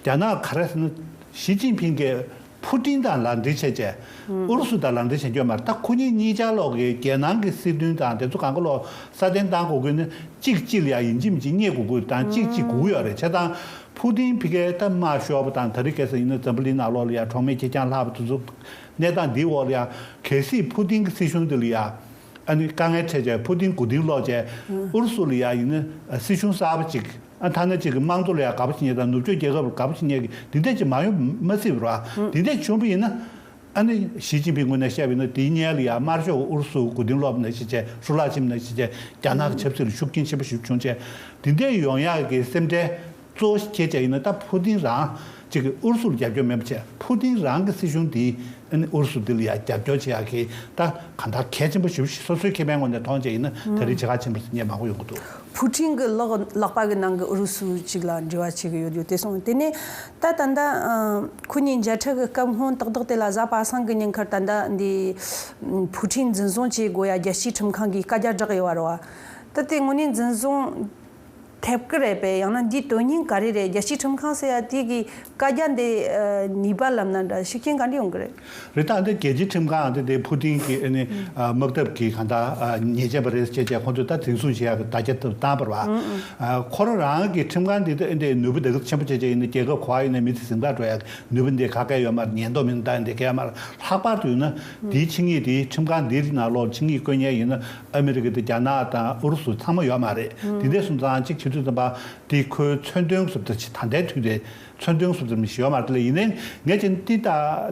རྒྱ་ནག་ག་རེ་ཟེར་ན། ཞི་ཅིན་ཕིང་གིས་ཕུ་ཏིན་དང་ལག་འབྲེལ་བྱས་བྱས། ཨུ་རུ་སུ་དང་ལག་འབྲེལ་བྱེད་རྒྱུ་མ་རེད། ད་ཁོ་གཉིས་གཉིས་ཆར་ལོག་གི་རྒྱལ་ནང་གི་སྲིད་དོན་དང་དེ་ཚོ་གང་ག་ལོག་སྲ་བརྟན་བཏང་དགོས་ཀྱི་ན། གཅིག་གཅིག་ལ་ཡ་ཡིན་གཅིག་མིན་གཅིག་བརྙས་དགོས་ཀྱི་དང་། གཅིག་གཅིག་སྒུག་ཡོད་རེད། བྱས་ཙང་ཕུ་ཏིན་ཕ་གིར་ད་དམར་ཤོག་པ་དང་། ད་རེས་གལ་སྲིད་ཡིན་ན་འཛམ་བུ་གླིང་ནང་ལོགས་ལ་ཡ་གྲོགས་མེད་ཁེར་རྐྱང་ལྷག་པ་དེ་ཚོ། གནས་སྟངས་འདིའི་འོག་ལ་ཡ་གལ་སྲིད་ཕུ་ཏིན་གྱི་སྲིད་གཞུང་འདི་ལ་ཡ་ཨ་ནི་དཀའ་ངལ་འཕྲད་བྱས། ཕུ་ཏིན་མགོ་རྟིང་སློག་བྱས། ཨུ་རུ་སུ་ལ་ཡ་ཡིན་ན་སྲིད་གཞུང་གསར་པ་ཅིག་ཨ་ཐ་ན་ཅིག་གི་དམངས་གཙོ་ལ་ཡ་དགའ་པོ་བྱེད་མཁན་དང་། ནུབ་ཕྱོགས་རྒྱལ་ཁབ་ལ་དགའ་པོ་བྱེད་མཁན་གྱི་འདི་འདྲ་ཅིག་མ་ཡོང་མ་སྲིད་པ་རེད་བ། འདི་འདྲ་བྱུང་བ་ཡིན་ན། ཨ་ནི་ཞི་ཅིན་ཕིང་ངོས་ནས་བཤད་པ་ཡིན་ན། དེའི་སྔོན་ལ་ཡ་དམར་ཤོག་ཨུ་རུ་སུ་མགོ་རྟིང་སློག་པ་ནང་བཞིན་བྱས། ཧྲུ་ལག་ཕྱིན་པ་ནང་བཞིན་བྱས། རྒྱ་ནག་གི་ཆབ་སྲིད་ལ་ཤུགས་རྐྱེན་ཆེན་པོ་ཞིག་བྱུང་བྱས། འདི་འདྲ་ཡོང་ཡག་གི་སེམས་ཁྲལ་གཙོ་བོ་ཞིག་ཁྱེད་བྱས་ཡིན་ན། ད་ཕུ་ཏིན་རང་ཅིག་གིས་ཨུ་རུ་སུ་ལ་རྒྱབ་སྐྱོར་མེད་པ་བྱས། ཕུ་ཏིན་རང་གི་སྲིད་གཞུང་འདིས་ཨ་ནི་ཨུ་རུ་སུ་འདི་ལ་ཡ་རྒྱབ་སྐྱོར་བྱེད་ཡག་གི་ད་གང་ལྟར་གལ་ཆེན་པོ་ཞེ་པོ་ཞིག་སོ་སོའི་ཁེ་ཕན་ངོས་ནས་མཐོང་བྱས་ཡིན་ན། ད་རེས་བྱེད་ཁག་ཆེན་པོ་ཞིག་ངས་མང་པོ་ཡོང་གི་འདུག་ཕུ་ཀྲིན་གྱི་ལག་ལག་པ་གི་ནང་གི་ཨུ་རུ་སུ་ཅིག་ལ་འབྲེལ་བ་བྱེད་ཀྱི་ཡོད་རྒྱུ་དེ་སོང་། དེ་ནས་ད་ད་ལྟ་ཨ་ཁོ་གཉིས་མཇལ་འཕྲད་ཀྱི་སྐབས་སྔོན་ཏག་ཏག་དེ་ལ། གཟའ་པ་སངས་ཀྱི་ཉིན་ཁར་ད་ལྟ་འདི་ཕུ་ཀྲིན་འཛིན་བཟུང་བྱེད་དགོས་ཡ་རྒྱལ་སྤྱིའི་ཁྲིམས་ཁང་གིས་བཀའ་རྒྱ་བསྒྲགས་ཡོད་པ་རེད་བ། ད་དེ་དངོས་གནས་འཛིན་བཟུང་ཐེབས་ཀྱི་རེད་པས། ཡང་ན་འདིའི་དོན་སྙིང་ག་རེ་རེད། རྒྱལ་སྤྱིའི་ཁྲིམས་ཁང་ཟེར་ཡ་དེ་གི་བཀའ་རྒྱ་འདི་ཨ་ནུས་པ་ལབ་ན་འདྲ། ཤུགས་རྐྱེན་ག་འདྲ་ཡོང་གི་རེད། རེད། ད་འདི་རྒྱལ་སྤྱིའི་ཁྲིམས་ཁང་འདི་དེ་ཕུ་ཏིན་གྱི་ཨ་ནི་ཨ་དམག་འཐབ་ཀྱི་གང་ལྟར་ཨ་ཉེས་ཅན་པ་རེད་ཅེས་བྱས། ཁོང་ཚོས་ད་འཛིན་བཟུང་བྱེད་ཡག་གི་བརྡ་ཁྱབ་བཏང་བ་རེད་བ། ཨ་ཁོ་རང་རང་གི་ཁྲིམས་ཁང་འདི་དེ་འདི་ནུས་པ་དེ་ག་ཆེན་པོ་བྱས་བྱས་ཡིན་ན། རྒྱལ་ཁབ་ག་པར་ཡིན་ན་མི་ཚེ་ཟིང་དྲག་འགྲོ་ཡག་གི་ནུས་པ་འདི་ག་ག་ཡོད་མ་རེད། ཉེན་རྟོག་མི་སྣ་ད་འདི་ག་ཡོད་མ་རེད། ལྷག་པར་དུ་ཡིན་ན་འདིའི་ཆིངས་ཡིག་འདིའི་ཁྲིམས་ཁང་འདིའི་ནང་ལོགས་ཆིངས་ཡིག་བཀོད་མཁན་ཡིན་ན། ཨ་མི་རི་ཀ་དང་རྒྱ་ནག་དང་ཨུ་རུ་སུ་ཚང་མ་ཡོད་མ་རེད། དེ་འདྲ་སོང་ཙང་གཅིག་བྱེད་དུས་ཙམ་པ་དེ་ཁོའི་མཚོན་དོན་སུབ་ད་ཆེ། ད་ལྟའི་དུས་དེ་མཚོན་དོན་སུབ་ད་མི་ཤེས་ཡོད་མ་རེད། དེ་ལས་ཡིན་ནའི་ངས་ཀྱང་འདི་ད་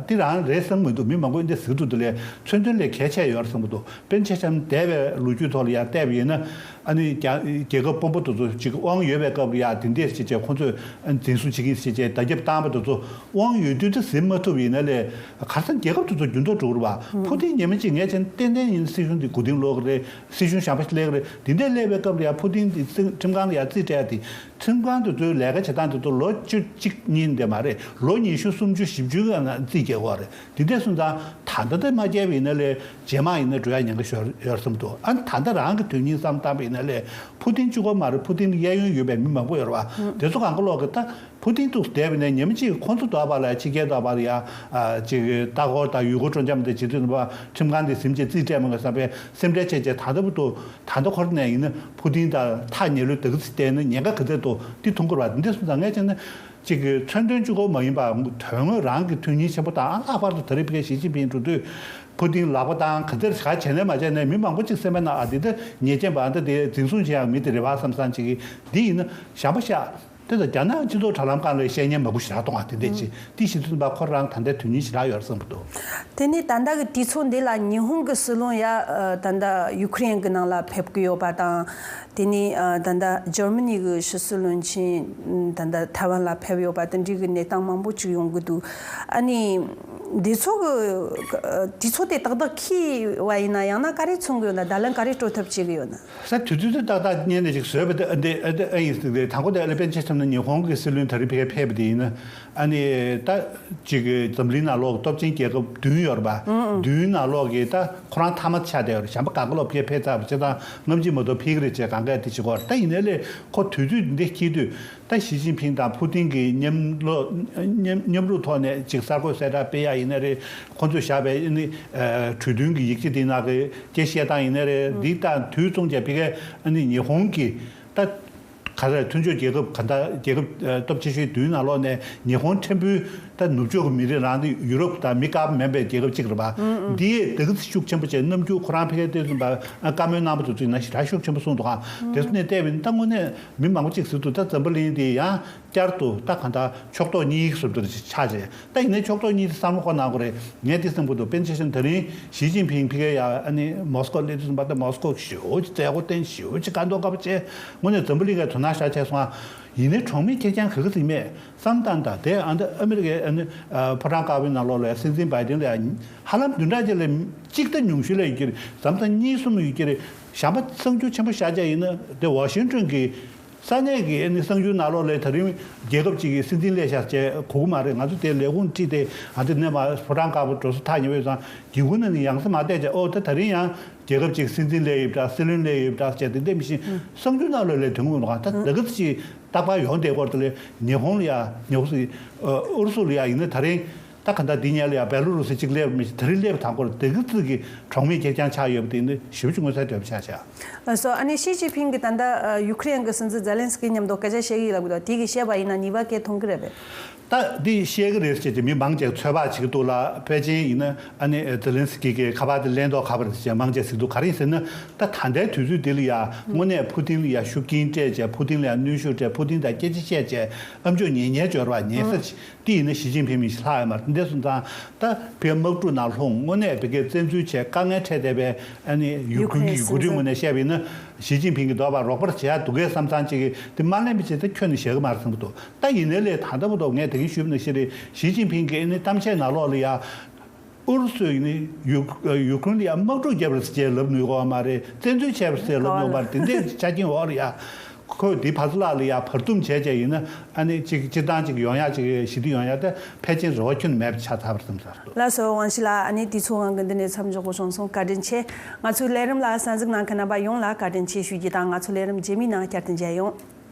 འདི་རང་རེད་བསམ་མི་འདུག་མི་མང་པོས་འདི་ཟེར་འདུག་དེ་ལས་མཚོན་དོན་ལས་གལ་ཆེ་ཡོད་རེད་བསམ་གྱི་འདུག་པཎ་ཆེན་ཞབས་འདས་པའི་ལོ་རྒྱུས་ཐོག་ལ་ཡར་བལྟས་པ་ཡིན་ན། ཨ་ནི་རྒྱ་རྒྱལ་ཁབ་དཔོན་པོ་དེ་ཚོ་ཅིག་དབང་ཡོད་པའི་སྐབས་ལ་ཡ་དེ་འདྲས་བྱས་བྱས། ཁོང་ཚོས་ཨ་ནི་འཛིན་བཟུང་བྱེད་ཀྱི་ཡིན་ཟེར་བྱས་བརྡ་ཁྱབ་བཏང་བ་དེ་ཚོ། དབང་ཡོད་དུས་དེ་ཟིན་མ་ཐུབ་ཡིན་ན་ལས། གར་སོང་རྒྱལ་ཁབ་དེ་ཚོ་འགྱུར་ལྡོག་འགྲོ་གི་རེད་བ། ཕུ་ཏིན་ཉི་མ་གཅིག་ངས་བྱས་ན་ཏན་ཏན་ཡིན། སྲིད་གཞུང་འདི་མགོ་རྟིང་སློག་གི་རེད། སྲིད་གཞུང་གཞན་པ་ཞིག་སླེབས་ཀྱི་རེད། དེ་འདྲས་སླེབས་པའི་སྐབས་ལ་ཡ་ཕུ་ཏིན་འདི་ཁྲིམས་ཁང་ལ་ཡ་རྩིས་སྤྲད་དེ། ཁྲིམས་ཁང་དེ་ཚོའི་ལས་ཀ་བྱེད་སྟངས་དེ་ཚོ་ལོ་བཅུ་གཅིག་གཉིས་འདི་མ་རེད། ལོ་ཉི་ཤུ་སུམ་ཅུ་བཞི་བཅུ་གི་ནང་རྩིས་རྒྱག་དགོས་རེད། དེ་འདྲས་སོང་ཙང་ད་ལྟ་དེ་མ་བརྒྱབ་པ་ཡིན་ན་ལས་རྗེས་མ་ཡིན་ན་འགྲོ་ཡ་ཉེན་ཁ་ཤོར་ཡོད་བསམ་འདུག་ཨ་ནི་ད་ལྟ་རང་གི་དོན་སྙིང་བསམ་བཏང་པ་ཡིན་ན་ལས། ཕུ་ཏིན་གཅིག་པོ་མ་རེད། ཕུ་ཏིན་གྱི་གཡས་གཡོན་ཡོད་པའི་མི་མང་པོ་ཡོད་རེད་བ། དེ་ཚོ་གང་ག་ལོག་གི་ད་ཕུ་ཏིན་འདུག་བསྡད་པ་ཡིན་ན། ཉི་མ་གཅིག་ཁོང་ཚོ་འདུག་པ་ལ་ཕྱི་རྒྱལ་འདུག་པ་ལ་ཡ་ཨ་ཅིག་ལྟ་སྐོར་དང་ཡུལ་སྐོར་སྤྲོ་འཆམ་དེ་བྱེད་དུས་ནི་བ། ཁྲིམས་ཁང་དེ་ཟིན་བྱས་རྩིས་སྤྲད་མ་དགོས་བསམ་པའི་སེམས་ཁྲལ་བྱས་བྱས། ད་ལྟ་བུ་དུ་ད་ལྟ་ཁོ་རང་ནས་ཡིན་ན་ཕུ་ཏིན་དང་ཐག་ཉེ་ལོས་དེ་ག་ཚོད་བལྟས་ན་ཉེན་ཁ་ག་ཚོད་འདུག་འདི་མཐོང་དགོས་རེད་བ། འདི་འདྲ་སོང་ཙང་ངས་བྱས་ན། གཅིག་གི་མཚོན་དོན་གཅིག་པོ་མ་ཡིན་པ། དོན་དངོས་རང་གི་དོན་སྙིང་ཆེན་པོ་དང་། ཨ་ལྷག་པར་དུ་ད་རེས་ཕ་གིར་ཞི་ཅིན་ཕིང་འགྲོ་དུས་ཕུ་ཏིན་ལག་པ་བཏང་ག་ཚོད་ག་བྱས་ནས་མ་བྱས་ནས། མི་མང་པོ་གཅིག་སེམས་པའི་ནང་ཨ་འདི་ད་ཉེས་ཅན་པ། ཨ་ད་དེ་འཛིན་བཟུང་བྱེད་ཡག་མི་དེ་རེད་བ་བསམ་བསམ་གཅིག་གི་འདི་ཡིན་ན་གཞན་པ་ཤ། དེ་ད་རྒྱ་ནག་སྤྱི་ཚོགས་དྲ་ལམ་སྒང་ལ་བཤད་ཉན་མང་པོ་ཞེ་དྲག་གཏོང་བ་དེ་འདྲས་ཅིག་འདི་ཞིག་ཚུན་པ་ཁོ་རང་ད་ལྟའི་དོན་སྙིང་ཞེ་དྲག་ཡོད་རེད་བསམ་གྱི་འདུག་དེ་ནས་ད་ལྟ་གི་དུས་ཚོད་འདི་ལ་ཉི་ཧོང་གི་སྲིད་བློན་ཡ་ཨ་ད་ལྟ་ཡུ་ཁུ་རེན་གྱི་ནང་ལ་ཕེབས་ཀྱི་ཡོད་པ་དང་། དེ་ནས་ཨ་ད་ལྟ་འཇར་མ་ནི་གི་ཕྱི་སྲིད་བློན་ཆེན་ད་ལྟ་ཐའེ་ཝན་ལ་ཕེབས་ཡོད་པ། དེ་འདྲའི་གི་གནས་སྟངས་མང་པོ་ཅིག་ཡོང་གི་འདུག་ཨ་ནི་འདི་ཚོ་གི་དུས་ཚོད་དེ་ཏག་ཏག་འཁེལ་བ་ཡིན་ན། ཡང་ན་ག་རེ་མཚོན་གི་ཡོད་ན། བརྡ་ལན་ག་རེ་སྤྲོད་ཐབས་བྱེད་གི་ཡོད་ན། ས་དུས་ཚོད་དེ་ཏག་ཏག་ཉན་ནས་ཅིག་བཟོས་པ་དེ་འདི་ཨ་ཡིན་ཟེར་ཏེ། དང་པོ་དེ་ཨ་ལེ་པན་ཆེ་ཆམ་ན་ཉི་ཧོང་གི་སྲིད་བློན་ད་རེས་ཕ་གིར་ཕེབས་པ་དེ་ཡིན་ན། ཨ་ནི་ད་ཅིག་འཛམ་གླིང་ནང་ལོགས་སྟོབས་ཆེན་རྒྱལ་ཁབ་བདུན་ཡོད་རེད་པ། བདུན་ནང་ལོགས་ཀྱི་ད་ཁོ་རང་མཐའ་མ་ཆགས་བསྡད་ཡོད་རེད། གཞན་པ་གང་ག་ལོག་ཕ་གིར་ཕེབས་ཚར་བ་བྱས་ཙང་། སྔ་ཕྱི་མ་གཏོགས་ཕ་གི་རེད་ཅེས་གང་ག་དེ་བྱེད་ཀྱི་ཡོད་རེད། ད་ཡིན་ནའི་ལས་ཁོ་དུས་ཚོད་འདི་འཁེལ་དུས། ད་ཞི་ཅིན་ཕིང་དང་ཕུ་ཏིན་གྱི་མཉམ་ལོ་མཉམ་མཉམ་རུབ་ཐོག་ནས་ཅིག་གསར་འགོད་གསལ་བསྒྲགས་སྤེལ་ཡ་ཡིན་ན་རེད། ཁོང་ཚོས་བཞག་པའི་ཨ་ནི་ཨ་གྲོས་མཐུན་གྱི་ཡིག་ཆ་དེའི་ནང་གི་སྐད་བཤད་སྟངས་ཡིན་ན་རེད། འདི་ལྟར་དུས་མཚུངས་ཀྱང་ཕ་གིར་ཨ་ནི་ཉི་ཧོང་གི་ད་ ག་རེ་མཐུན་ཕྱོགས་རྒྱལ་ཁབ་ག་འདྲ་རྒྱལ་ཁབ་ཨ་སྟོབས་ཆེ་ཤོས་བདུན་ནང་ལོགས་ནས་ཉི་ཧོང་ཕྲན་བུ་ད་ནུབ་ཕྱོགས་ཀྱི་མི་རིགས་རང་དེ་ཡུ་རོབ་དང་མི་དཀར་པོ་མིན་པའི་རྒྱལ་ཁབ་གཅིག་རེད་པ། འདི་ཡས་དེ་ག་ཚོད་ཤུགས་ཆེན་པོ་བྱས་ནམ་རྒྱུན་ཁོ་རང་ཕ་གིར་བལྟས་སོང་པ་བཀའ་མོལ་གནང་པ་དེ་ཚོ་ཡིན་ན་ཞེ་དྲག་ཤུགས་ཆེན་པོ་གསུངས་འདུག་ག་དེ་ཚོ་ནས་བལྟས་པ་ཡིན་ན་ད་དངོས་གནས་མི་མང་པོ་གཅིག་ཟེར་འདུག་ད་འཛམ་བུ་གླིང་འདི་ཡང་བསྐྱར་དུ་ད་གང་ལྟར་ཕྱོགས་གཏོགས་གཉིས་བཟོ་འདྲ་ཞིག་ཆགས་བྱས། ད་ཡིན་ནའི་ཕྱོགས་གཏོགས་གཉིས་དེ་བསམ་བློ་འཁོར་གནང་དགོས་རེད། ངས་དེ་བསམ་གྱི་འདུག་དཔེར་ན་ཆ་བཞག་ན་ད་རིང་ཞི་ཅིན་ཕིང་ཕ་གིར་ཡ་ཨ་ནི་མོ་སི་ཀོ་སླེབས་དུས་ཙམ་པ་ད་མོ་སི་ཀོ་ཞེ་པོ་ཅིག་མཛད་སྒོ་བསྟན་ཞེ་པོ་ཅིག་བཀའ་འདོན་དཀའ་པོ་བྱས། དངོས་གནས་འཛམ་བུ་གླིང་གའི་དོ་སྣང་ཤར་བྱས་སོང་ཨ། ཡིན་ནའི་གྲོང་མིའི་ཁེར་རྐྱང་ག་གི་ཟིག་མེད་བསམ་བཏང་དང་། དེ་ཨ་ནི་ཨ་མི་རི་ཀའི་ཨ་ནི་ཕོ་བྲང་དཀར་པོའི་ནང་ལོགས་ལ་སྲིད་འཛིན་བྷའི་ཌེན་ལ་ཡ་ཧ་ལམ་བདུན་ཕྲག་གཅིག་ལ་གཅིག་ད་ཉུང་ཤོས་ལ་ཡོད་ཀྱི་རེད། བསམ་བཏང་གཉིས་གསུམ་ཡོད་ཀྱི་རེད། གཞན་པ་གསར་འགྱུར་ཆེན་པོ་བཞག་བྱས་ཡིན་ན་དེ་ཝ་ཤིང་ཏོན་གྱི་ས་གནས་ཀྱི་ཨ་ནི་གསར་འགྱུར་ནང་ལོགས་ལ་ད་རིང་རྒྱལ་ཁབ་ཅིག་གི་སྲིད་འཛིན་སླེབས་ཤག་ཅེས་གོ་གི་མ་རེད། ང་ཚོ་དེ་ལས་ཁུངས་ཁྲིད་དེ་ཨ་འདི་ནས་མར་ཕོ་བྲང་དཀར་པོ་འགྲོ་ས་ཐག་ཉེ་བས་ཙང་སྒེའུ་ཁུང་ནང་ནས་ཡང་སེ་མ་བལྟས་ཅེས། ཨོ་ད་ད་རིང་ཡང་རྒྱལ་ཁབ་ཅིག་སྲིད་འཛིན་སླེབས་ཡོད་པ་འདྲ། སྲིད་བློན་སླེབས་ཡོད་པ་འདྲ་ཅེས་དེ་འདྲ་མི་ཤེས། གསར་འགྱུར་ནང་ལོགས་ལ་དོན་གོ་མི་འདུག་ད་ད་གི་ཅིག་རྟག་པར་ཡོང་བསྡད་སྐོར་དེ་ལས་ཉི་ཧོང་ལ་ཡ་ཉི་ཧོང་སི་ཨུ་རུ་སུ་ལ་ཡ་ཡིན་ན་ད་རིང་ད་ག་འདྲ་འདི་ཉལ་ལ་ཡ་བེ་ལུ་རུ་སི་གཅིག་སླེབས་མི་ཤེས། ད་རིང་སླེབས་དང་སྐོར་དེ་གི་ཅིག་གི་གྲོང་མིའི་ཁེར་རྐྱང་ཆགས་ཡོད་པ་དེ་ནི་ཞེ་པོ་ཅིག་མངོན་གསལ་དོད་པོ་ཆགས་ཤག་ལགས་སོ། ཨ་ནི་ཞི་ཅིན་ཕིང་གིས་ད་ལྟ་ཨ་ཡུ་ཁུ་རེན་གྱི་སྲིད་འཛིན་ཛེ་ལན་སི་ཀི་མཉམ་དུ་སྐད་ཆ་བཤད་ཀྱི་ཡོད་ལབ་ཀྱི་འདུག་དེ་གི་བཤད་པ་ཡིན་ན་ནུས་པ་གས་ཐོན་གྱི་རེད་པས། ད་འདི་བཤད་ཀྱི་རེད་ཟེར་གྱི་མི་མང་ཆེ་ཚོད་དཔག་བྱེད་ཀྱི་འདུག་ལ། ཕལ་ཆེར་ཡིན་ན་ཨ་ནི་ཛེ་ལན་སི་ཀི་གི་ཁ་པར་དེ་ལེན་མདོག་ཁ་པོ་རེད་ཟེར་མང་ཆེ་ཟེར་གྱི་འདུག་ག་རེ་ཡིན་ཟེར་ན་ད་ད་ལྟའི་དུས་ཚོད་འདི་ལ་ཡ་དངོས་གནས་ཕུ་ཏིན་ལ་ཡ་ཤུགས་རྐྱེན་སྤྲད་བྱས། ཕུ་ཏིན་ལ་ཡ་གནོན་ཤུགས་སྤྲད། ཕུ་ཏིན་དང་སྐད་ཆ་བཤད་བྱས་ཨ་མཆོག་ཉན་ཉན་འབྱོར་བ་ཉན་ས་ཅིག་དེ་ཡིན་ན་ཞི་ཅིན་ཕིང་མི་ཞིག་ལྷག་ཡོད་མ་རེད། འདི་འདྲ་སོང་ཙང་ད་བོད་དམག་འཁྲུག་ནང་ལྷུང་། དངོས་གནས་བོད་སྐད་བཙན་འཛུལ་བྱས་དཀའ་ངལ་འཕྲད་བསྡད་པའི་ཨ་ནི་ཡུ་ཡུ་ཁུ་རེན་གྱི་ཡུ་ཁུ་རེན་ངོས་ནས་བཤད་པ་ཡིན་ན་ཞི་ཅིན་ཕིང་གི་འདོད་པ་རོགས་པར་བྱེད་ཡག་འདུག་གས་བསམ་བསམ་ཅིག་གིས་དེ་མ་ལེན་པའི་ཆེད་དུ་ཁྱོན་ནས་བཞག་གི་མ་རེད་བསམ་གྱི་འདུག་ད་ཡིན་ནའི་ལས་ད་ལྟ་བར་དུ་ངས་དེ་གིན་ཞུས་པ་ནང་བཞིན་རེད། ཞི་ཅིན་ཕིང་གིས་ཨ་ནི་གཏམ་བཤད་ནང་ལོགས་ལ་ཡ་ཨུ་རུ་སུས་ནི་ཡུ་ཡུ་ཁུ་རེན་ལ་ཡ་དམག་འཁྲུག་བརྒྱབ་རེད་ཟེར་ལབ་ནུས་གོ་བ་མ་རེད། བཙན་འཛུལ་བྱས་པ་ཟེར་ལབ་ནུས་མ་རེད། དེ་འདྲའི་ཆ་རྐྱེན་འོག་ལ་ཡ་ཁོས་འདི་བར་སླག་ལ་ཡ་བར་འདུམ་བྱས་བྱས་ཡིན་ན་ཨ་ནི་གཅིག་སྤྱིར་བཏང་གཅིག་ཡོང་ཡག་གཅིག་ཞི་བདེ་ཡོང་ཡག་དེ་ཕལ་ཆེར་རེ་བ་ཁྱོན་ནས་མེད་པ་ཆགས་ཚར་བ་རེད་བསམ་ས་རེད། ལགས་སོ། ཝང་ཞི་ལགས། ཨ་ནི་དུས་ཚོད་ང་གི་འདི་ནས་མཚམས་འཇོག་དགོས་བྱུང་སོང་། བཀའ་དྲིན་ཆེ། ང་ཚོའི་ལས་རིམ་ལ་གསན་གཟིགས་གནང་མཁན་རྣམ་པ་ཡོངས་ལ་བཀའ་དྲིན་ཆེ་ཞུ་རྒྱུ་དང་། ང་ཚོའི་ལས་རིམ་རྗེས་མའི་ནང་བསྐྱར་དུ་མཇལ་ཡོང་།